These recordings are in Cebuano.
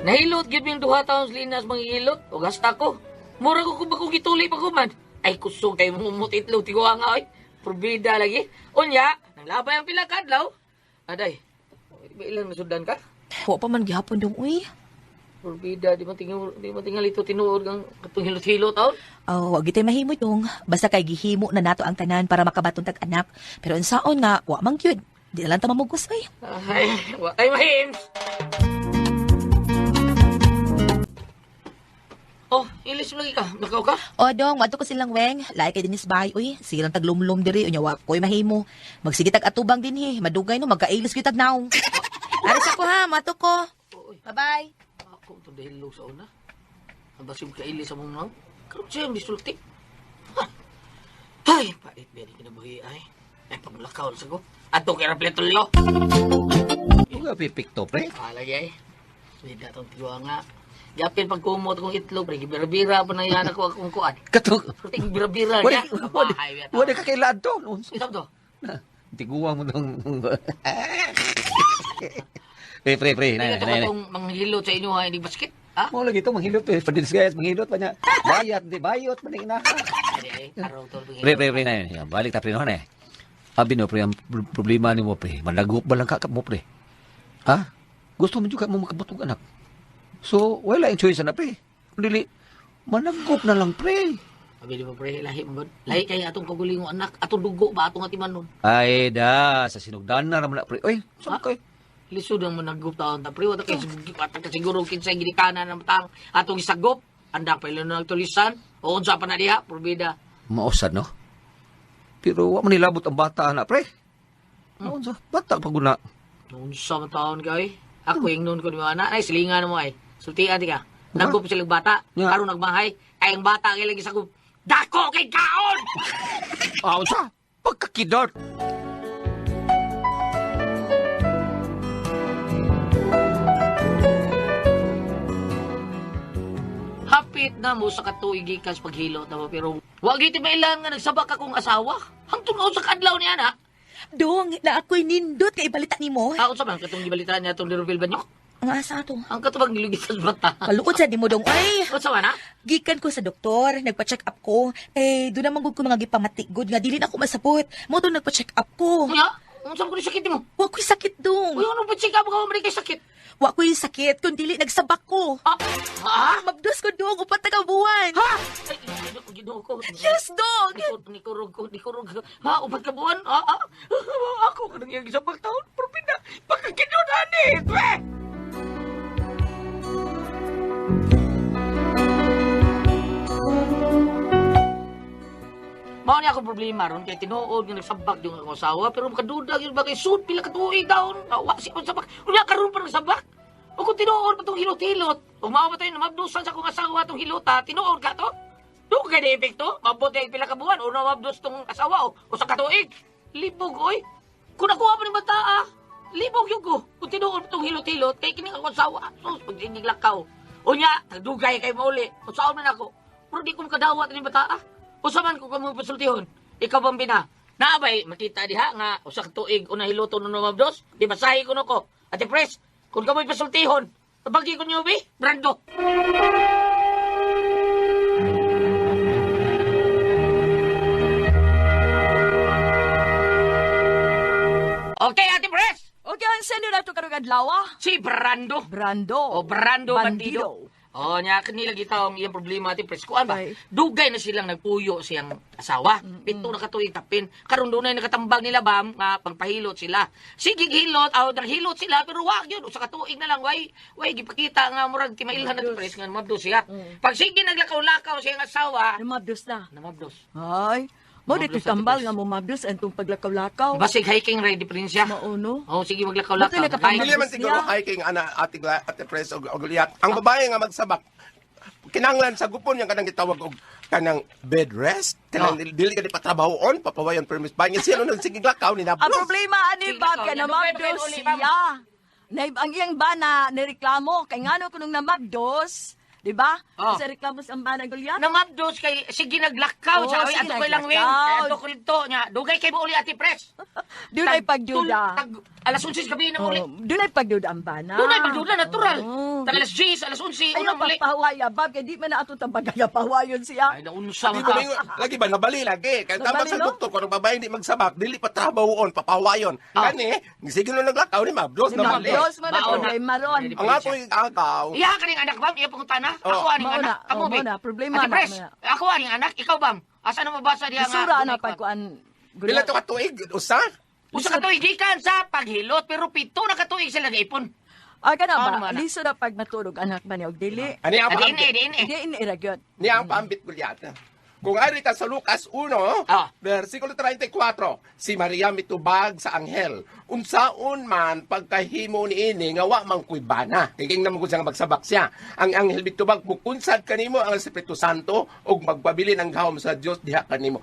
Nahilot gyud ming duha taon sa linas mangihilot og hasta ko. Mura ko kung bakong gituli pa ko man. Ay kusog kay mumut itlog tiguha nga oy. Probida lagi. Unya, nanglabay ang pila ka adlaw. Aday. Di ba ilang nasudan ka? Wa pa man gihapon dong uy. Probida di man tingal ito tinuod kang katong hilot-hilot taon. Oh, wa gitay mahimo dong. Basta kay gihimo na nato ang tanan para makabaton tag anak. Pero unsaon nga wa man gyud. Di na lang ta mamugos uy. Ay, wa ay mahims. Oh, ilis mo lagi ka. Nakaw ka? O dong, wadto ko silang weng. Lahi kay dinis bahay uy. Sige lang taglumlum diri unya wa koy mahimo. Magsige tag atubang dinhi. Madugay no magkailis gyud tag naong. Aris ako ha, mato ko. Oy, Bye-bye. ako ito dahil sa una. Ang basig kailis sa mong naong. Karoon siya ang bisulti. Ha! Ay, pait ba kinabuhi ay. Ay, paglakaw sa ko. Ato kay Rapletulyo. Uga pipikto, pre. Palagi ay. Hindi atong tiwa nga. Yapin pagkumot kong itlog, pre. Bira-bira pa na yan ako akong kuan. Katong Ting bira-bira wala niya. wala Bahay, wala ka kailan to. Isap to. Tiguang mo dong. Pre, pre, pre. Hindi Nay, ka nay, nay. itong manghilot sa inyo ha, hindi basket. Ha? Mo lagi to manghilot eh. Padisgayas manghilot pa niya. Bayat di bayot man ina. Ay, ay, araw to. Pre, pre, pre, nay. Balik ta pre no eh. Abi no pre ang problema nimo pre. Malagop ba lang ka mo pre? Ha? Gusto mo jud ka mo makabutog anak. So, wala yung choice na pre. Dili managop na lang pre. Abi di ba pre, lahi mo god. Lahi kay atong kagulingo anak, atong dugo ba atong atiman nun. Ay da, sa sinugdan na raman na pre. Oy, saan kay? Lisod ang managop taon ta pre, wala kay wala ka siguro kinsay ginikanan ng tang atong isagop. Andak pa ilo nang tulisan. O unsa pa na diha, probida. Mausad, no? Pero wa man nilabot ang bata na, pre. Unsa? Bata pa guna. Unsa man taon kay? Ako yung noon ko ni mga anak, ay silingan mo ay. Sultian di ka. Nagop sila bata, Yeah. karon nagmahay. Ay ang bata kay lagi sagop. Dako kay kaon. Ah, unsa? Pagkakidort. Hapit na mo sa katuig gikan sa paghilot na mo pero wa gid mailan nga nagsabak akong asawa. Hangtod nga usa ka adlaw niya na. Dong, na ako'y nindot kay ibalita nimo. Ah, unsa man katong gibalitaan niya atong Lerville Banyok? Ang asa to. Ang katubang gilugit sa bata. Kalukot sa di mo dong ay. Unsa man ha? Gikan ko sa doktor, nagpa-check up ko. Eh, doon naman gud ko mga gipamati gud nga dili na ako masabot. Mo to nagpa-check up ko. Unya, unsa man kuno sakit nimo? Wa ko'y sakit dong. Uy, ano ba check up ka man kay sakit? Wa ko'y sakit kun dili nagsabak ko. Ah, ha? Mabdos ko dong upat na ka buwan. Ha? Ay, Ginoo ko. Yes, dong. Nikurog ko, nikurog. Ha, upat ka buwan? Ah, ah. Ako ka nang iyang isang pagtaon. Propina, pagkakinunan eh. Twe! Mao ni ako problema ron kay tinuod nga nagsabak yung akong asawa pero makaduda gyud ba kay sud pila ka tuig daon wa si sabak unya karon pa nagsabak o kung tinuod pa tong hilot-hilot ug mao ba tayo na mabdusan sa akong asawa tong hilota tinuod ka to do kay di epekto mabot ay pila ka buwan o mabdos tong asawa o usa ka tuig libog oy kung nakuha pa ni bata ah libog yun ko kung tinuod pa tong hilot-hilot kay kini akong asawa sus pag lakaw unya tagdugay kay mauli unsaon man ako pero di ko makadawat ni bata ah. Usa man ko kamo pasultihon. Ikaw bang bina? Naabay makita diha nga usa ka tuig una hiluton no mabdos, di basahi ko ko. Ate Pres, kung kamoy pasultihon, tabagi ko niyo bi, Brando. Okay, Ate Pres. Okay, ang sino na ito karong adlaw? Ah? Si Brando. Brando. O Brando Bandido. O nya kanila gitaw ang iyang problema ati Pres. Kuan ba? Ay. Dugay na silang nagpuyo siyang asawa. 7 na katuig tapin. Karon dunay nakatambag nila bam nga pagpahilot sila. Sige hilot, aw naghilot sila pero wa gyud usa ka tuig na lang way way gipakita nga murag timailhan na Pres nga mabdos siya. Pag sige naglakaw-lakaw siyang asawa, Namabdos na. namabdos. Ay, mo dito Mabdos sa tambal tipis. nga mumabdos antong paglakaw-lakaw. Basig hiking ready prinsya. Mauno. Oh, sige maglakaw-lakaw. Buti nakapamabdos. Dili man siguro niya. hiking ana ate ate Pres og og liyak. Ang babae nga magsabak kinahanglan sa gupon yang kanang gitawag og kanang bed rest kanang Oh. dili ka di patrabahoon papawayan permit ba niya siya nung sige lakaw ni Ang nablos. problema ani Sige, Bob lakaw. kay Yan, dugay pa kayo namabdos uli, ma'am. siya. Naib ang iyang bana nireklamo kay ngano kunong namabdos. Di ba? Oh. Sa reklamo sa amban ang Goliath. Namabdos kay sige naglakaw Oo, sa ay sige, ato koy lang wing. naglakaw. Kay ato ko rito nya. Dugay kay mo uli, Ate Pres. Dunay pagduda. Tag, alas 11 gabi na uli. Oh, dunay pagduda ang bana. Dunay pagduda natural. Oo. Tag alas 10, alas 11 Ayaw una uli. pagpahuwaya, bab, kay di man na ato tambagaya pahuwayon siya. Ay naunsa Di man ko ka. mingon, lagi ba nabali lagi. Kaya tama Nabali, sa no? doktor kung ang babae hindi magsabak, dili pa trabahoon, papawayon. Ah. Kani, sige no naglakaw ni mabdos Ni nabali. Mabdos man na Mauna. problema ron. Ang ato yung agaw. Iya ka ning anak bam, iya pangutana. Oh. Ako aning Mauna, anak, kamo oh, be. mauna, problema Ate na, Pres, mauna. ako aning anak, ikaw bam. Asa na mabasa diha nga? Isura na dunay kwan? pagkuan. Pila to katuig, usa? Usa ka tuig gikan sa paghilot pero 7 na ka tuig sila gaipon. Ah, kana Ano ba? man, anak? Liso na pag matulog anak man niya og dili. Ani ang Diin eh, paambit. diin eh. Di ini ra gyud. Ni ang paambit Goliath. Kung ari ta sa Lucas 1, versikulo 34, si Maria mitubag sa anghel. Unsaon man pagkahimo niini nga wa man kuy bana. Kay naman ko siya nga magsabak siya. Ang anghel mitubag mukunsad kanimo ang Espiritu Santo ug magpabilin ang gahom sa Dios diha kanimo.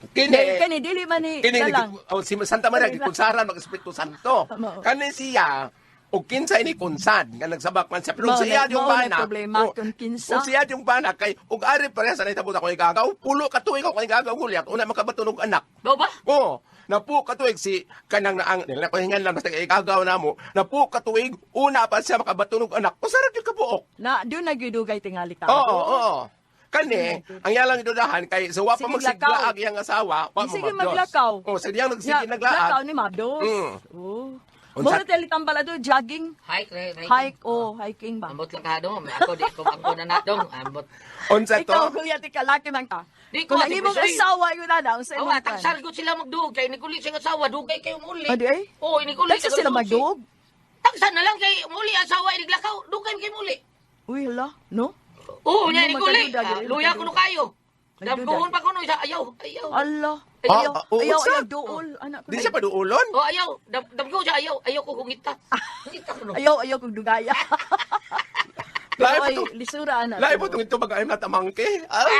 Kini Dili kani dili man ni kini dalang. oh, si Santa Maria gikunsaran mag Espiritu Santo. Mao. Kani siya og kinsa ini kunsad nga nagsabak man siya pero Mao siya na- yung mao na bana problema oh, kung kinsa. kung siya yung bana kay og ari pareha sa nahitabo ako igagaw pulo ka tuig ako igagaw gulyat una makabatunog anak. Bao ba? Oo, napu ka tuig si kanang naang nila ko hingan lang basta igagaw namo napu ka tuig una pa siya makabatunog anak usara gyud kabuok. Na doon nagyudugay tingali ka. Oo, oo. Kani, ang yalang idudahan kay sa wa pa Sige, magsiglaag lakaw. iyang asawa, wa mo Sige mabdos. maglakaw. Oh, sa diyang nagsige Nya, naglaag. Lakaw ni Mabdos. Oh. Unsa- Mo na telitambal ato jogging, Hike, re, hiking. hike oh, hiking ba. Ambot lang ka dong. Ako di ko ako na natong. Ambot. Unsa to? Ikaw Goliath ikaw laki man ka. Di ko, Kung ang Ate imong Pres, ay. asawa yun na na unsa Awa, imong kan. tagsargot sila magduog kay niguli siyang asawa, dugay kayo muli. Ah, di ay? Oo, iniguli. Tagsa sila magduog. Tagsa na lang kay muli asawa iniglakaw, dugay kayo muli. Uy hala, no? Oo, niya Ano, iniguli. magkaduda, Ah, gid, luya kuno kayo. Magduda. Dampuhon pa kuno isa ayaw, ayaw. Allah. Ayaw. Ayaw, Ah, oo, ayaw, unsa? ayaw, duol. Anak ko. Di siya paduulon? Oh, ayaw. Damgo siya ayaw, ayaw ko kungita. Kungita kuno. Ayaw, ayaw kong dugaya. Lahi Pero po ay, tong- lisura ana. Lahi po itong ito mag na tamangke. Ay,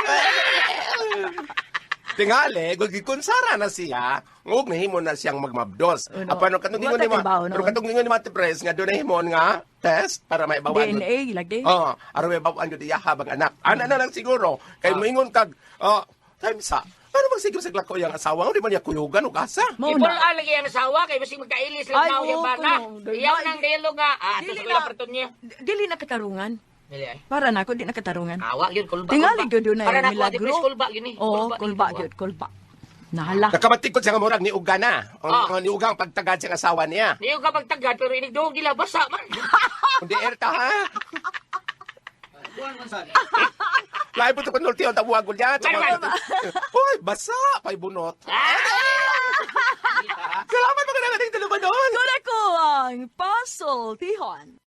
tingali, gikunsara na siya, ug nahimo na siyang magmabdos. Ano? Apan katong ingon Wala ni ma, kay bawo pero noon. katong ingon ni Mate Pres nga doon nahimon nga test para maibawan. DNA lagi. Oo, aron maibawan gyud iya habang anak. Ana na lang siguro kay moingon kag oh, time sa. Ano magsigim sa glako yang asawa? Di man niya kuyugan og asa. Mao Ipol na. lagi ang asawa kay basig magkailis lang Ay, daw yung oo, bana. kuno. Iyaw nang dialog nga. Ah, ato Dili sa na. kuya parton niya. Dili na katarungan. Dili ay. Para na ako di na katarungan. Awa gyud kulba. Tingali kulba. gyud na Para na ako, Ate milagro. Pres, kulba gyud ni. Oo, kulba gyud, kulba. Nahala. Nakabatikod siya nga murag ni Uga na. Ang ni Uga ang pagtagad siyang asawa niya. Niyo ka pagtagad pero inigduog nila basa man. Kundi erta ha. Lahi po ito kunulti ang tabuha ko niya. Uy, basa! Pa'y bunot. Salamat mga nagating dalawa doon. Kuna ko ang puzzle, Tihon.